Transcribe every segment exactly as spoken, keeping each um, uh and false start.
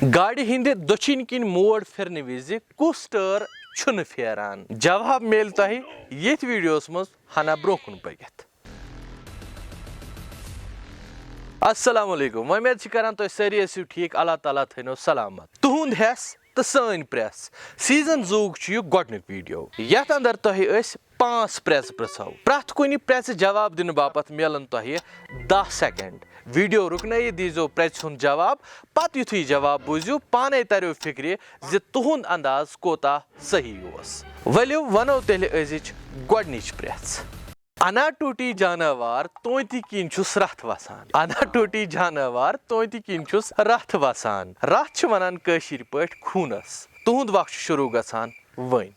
گاڑِ ہٕنٛدِ دٔچھِنۍ کِنۍ موڑ پھِرنہٕ وِزِ کُس ٹٲر چھُنہٕ پھیران؟ جواب میلہِ تۄہہِ ییٚتھۍ ویڈیوَس منٛز ہنا برٛونٛہہ کُن پٔکِتھ۔ السلام علیکم، وۄمید چھِ کران تُہۍ سٲری ٲسِو ٹھیٖک، اللہ تعالیٰ تھٲینو سلامت۔ تُہُنٛد ہٮ۪س تہٕ سٲنۍ پرٛٮ۪س۔ سیزن زوٗک چھُ یہِ گۄڈٕنیُک ویڈیو، یتھ اندر تۄہہِ أسۍ پانٛژھ پرٛٮ۪ژٕ پرٛژھو۔ پرٛٮ۪تھ کُنہِ پرٛٮ۪ژِ جواب دِنہٕ باپتھ میلن تۄہہِ دَہ سیکنڈ۔ ویڈیو رُکنٲیِتھ دیٖزیو پرٛٮ۪ژِ ہُنٛد جواب، پتہٕ یُتھُے جواب بوٗزِو، پانے تریو فکرِ زِ تُہُنٛد انداز کوتاہ صحیح اوس۔ ؤلِو ونو تیٚلہِ أزِچ گۄڈٕنِچ پرٛٮ۪ژ۔ انا ٹوٹی جاناوار توتہِ کِنۍ چھُس رتھ وسان۔ انا ٹوٹی جاناوار توتہِ کِنۍ چھُس رتھ وسان۔ رتھ چھِ ونان کٲشِر پٲٹھۍ خوٗنس۔ تُہُنٛد وقت چھُ شروع گژھان وۄنۍ۔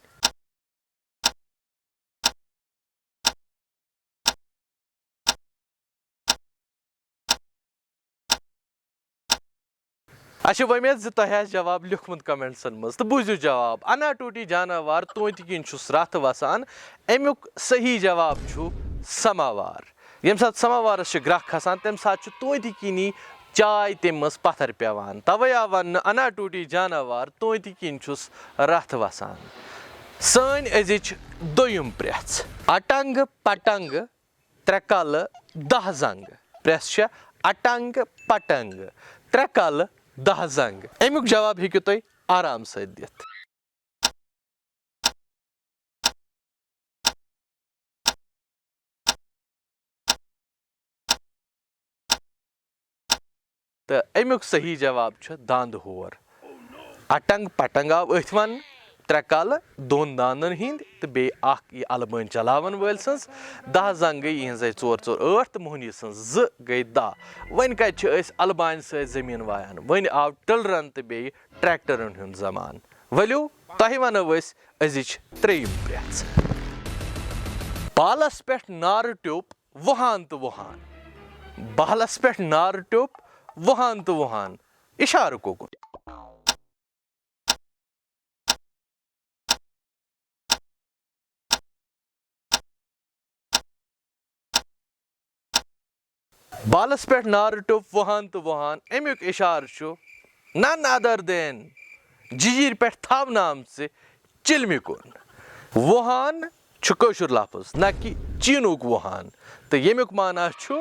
اَسہِ چھِ وۄمید زِ تۄہہِ آسہِ جواب لیوٚکھمُت کمنٹسن منٛز، تہٕ بوٗزِو جواب۔ انا ٹوٹی جاناوار توتہِ کِنۍ چھُس رتھ وسان، اَمیُک صحیح جواب چھُ سماوار۔ ییٚمہِ ساتہٕ سماوارس چھِ گرٛکھ کھسان، تَمہِ ساتہٕ چھُ توتہِ کِنی چاے تَمہِ منٛز پتھر پٮ۪وان۔ توے آو وننہٕ، انا ٹوٹی جاناوار توتہِ کِنۍ چھُس رتھ وسان۔ سٲنۍ أزِچ دوٚیِم پرٛٮ۪ژھ۔ اٹنگ پٹنگ ترٛےٚ کلہٕ دَہ زنٛگہٕ۔ پرٛٮ۪ژھ چھےٚ اٹنگ پٹنگ ترٛےٚ کلہٕ دَہ زنٛگہٕ۔ اَمیُک جواب ہیٚکِو تُہۍ آرام سۭتۍ دِتھ۔ تہٕ اَمیُک صحیح جواب چھُ داندٕ ہور۔ اٹنگ پٹنگ آو أتھۍ وننہٕ، ترٛےٚ کلہٕ دۄن داندن ہٕنٛدۍ تہٕ بیٚیہِ اکھ یہِ البٲنۍ چلاون وٲلۍ سٕنٛز۔ دَہ زنٛگہٕ گٔے یِہٕنٛزے ژور ژور ٲٹھ تہٕ موہنی سٕنٛز زٕ گٔے دَہ۔ وۄنۍ کتہِ چھِ أسۍ البانہِ سۭتۍ زٔمیٖن وایان؟ وۄنۍ آو ٹِلرن تہٕ بیٚیہِ ٹریکٹرن ہُنٛد زمانہٕ۔ ؤلِو، تۄہہِ ونو أسۍ أزِچ ترٛیٚیِم پرٛٮ۪ژھ۔ بالس پٮ۪ٹھ نارٕ ٹیوٚپ وُہان تہٕ وُہان۔ بالس پٮ۪ٹھ نارٕ ٹیوٚپ وُہان تہٕ وُہان۔ اِشارٕ کوٚکُن۔ بالس پٮ۪ٹھ نارٕ ٹوٚپ وُہان تہٕ وُہان، اَمیُک اِشارٕ چھُ none other than جیٖجیٖر پٮ۪ٹھ تھاونہٕ آمژِ چِلمہِ کُن۔ وُہان چھُ کٲشُر لفظ، نہ کہِ چیٖنُک وُہان۔ تہٕ ییٚمیُک معنی چھُ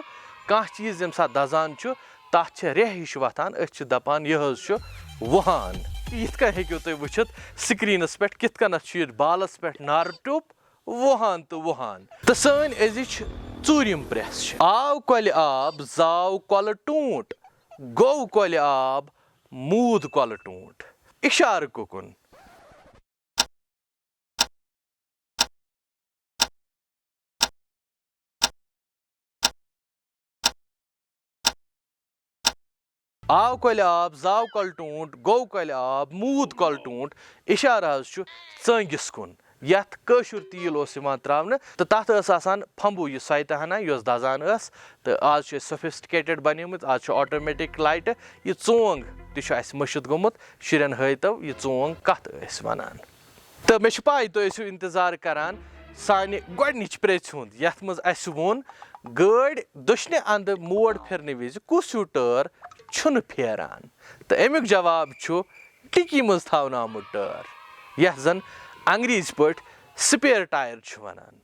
کانٛہہ چیٖز ییٚمہِ ساتہٕ دَزان چھُ، تَتھ چھِ ریٚہہ ہِش وۄتھان، أسۍ چھِ دَپان، "یہِ حظ چھُ وُہان۔" یِتھ کٔنۍ ہیٚکِو تُہۍ وٕچھِتھ سکریٖنَس پٮ۪ٹھ کِتھ کٔنَتھ چھُ یہِ بالَس پٮ۪ٹھ نارٕ ٹیوٚپ وُہان تہٕ وُہان۔ تہٕ سٲنۍ أزِچ ژوٗرِم پرٛٮ۪ژھ چھِ، آو کۄلہِ آب، زاو کۄلہٕ ٹوٗنٛٹ، گوٚو کۄلہِ آب، موٗد کۄلہٕ ٹوٗنٛٹ۔ اِشارٕ کوٚکُن۔ آو کۄلہِ آب، زاو کۄلہٕ ٹوٗنٛٹ، گوٚو کۄلہِ آب، موٗد کۄلہٕ ٹوٗنٛٹ۔ اِشارٕ حظ چھُ ژٲنٛگِس کُن، یَتھ کٲشُر تیٖل اوس یِوان ترٛاونہٕ، تہٕ تَتھ ٲس آسان پھمبوٗ، یہِ سۄیہِ تہٕ ہنا یۄس دَزان ٲس۔ تہٕ آز چھِ أسۍ sophisticated بَنیمٕتۍ، آز چھِ automatic لایٹہٕ۔ یہِ ژونٛگ تہِ چھُ اَسہِ مٔشِتھ گوٚمُت، شُرٮ۪ن ہٲیتو یہِ ژونٛگ کَتھ ٲسۍ وَنان۔ تہٕ مےٚ چھِ پَے تُہۍ ٲسِو اِنتظار کَران سانہِ گۄڈٕنِچ پرٛیژِ ہُنٛد، یَتھ منٛز اَسہِ ووٚن، گٲڑۍ دٔچھنہِ اَندٕ موڑ پھِرنہٕ وِزِ کُس ہیوٗ ٹٲر چھُنہٕ پھیران؟ تہٕ اَمیُک جواب چھُ ڈِکی منٛز تھاونہٕ آمُت ٹٲر، یَتھ زَن انگریزی پٲٹھۍ spare tyre چھِ وَنان۔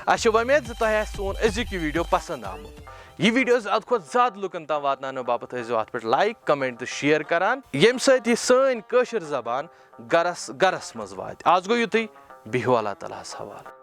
اَسہِ چھِ وۄمید زِ تۄہہِ آسہِ سون أزیُک یہِ ویٖڈیو پسنٛد آمُت۔ یہِ ویٖڈیو زیادٕ کھۄتہٕ زیادٕ لُکن تام واتناونہٕ باپتھ ٲسۍزیو اَتھ پٮ۪ٹھ like، comment تہٕ share کران، ییٚمہِ سۭتۍ یہِ سٲنۍ کٲشِر زبان گرس گرس منٛز واتہِ۔ آز گوٚو یُتُے، بِہِو اللہ تعالیٰ ہَس حوالہٕ۔